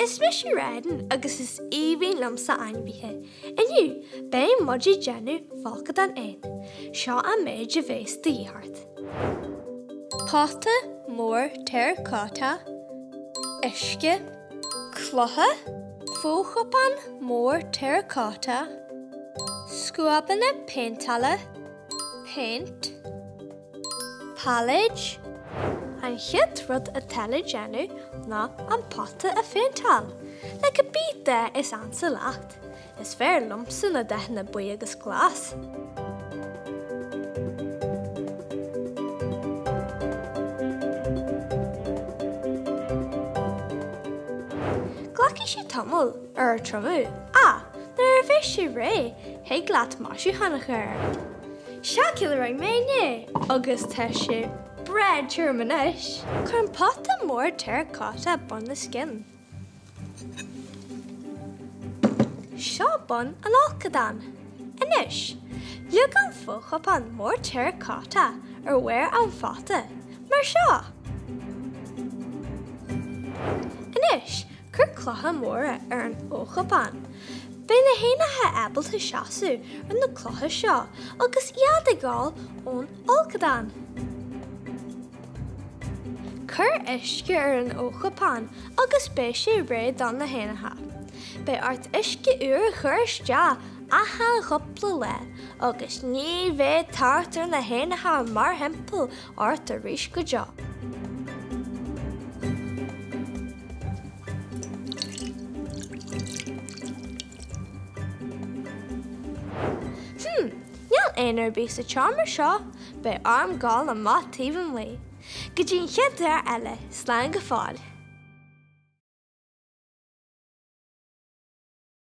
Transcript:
Is mise Redin agus is aoibhinn liomsa ainmhithe. Inniu, beidh muid ag déanamh folcadán éan. Seo an méid a bheas de dhíth ort. Pota mór terracotta, uisce, clocha, fo-chupán mór terracotta, scuabanna péinteála, péint, Pailéid. An chéad rud atá le déanamh ná an pota a phéinteáil, le cibé dath is ansa leat. Is fearr liomsa na dathanna buí agus glas. Glacfaidh sé tamall air triomú ach nuair a bheidh sé réidh thig leat maisiúchán a chur air. Seo céard a rinne mé inné agus tá sé breá tirim anois. Cuir an pota mór terracotta bun os cionn. Seo bun an fholcadáin. Anois, leag an fo-chupán mór terracotta ar bharr an phota, mar seo. Anois, Cuir clocha móra ar an fho-chupán. Beidh na héanacha ábalta seasamh ar na clocha seo agus iad ag ól ón fholcadán. Cuir uisce ar an fho-chupán agus beidh sé réidh do na héanacha. Beidh ort uisce úr a chur isteach achan chúpla lá agus ní bheidh tart ar na héanacha mórthimpeall ort arís go deo. Hmm, níl éan ar bith sa tseomra seo, beidh orm gabháil amach taobh amuigh. Go dtí an chéad uair eile, slán go fóill.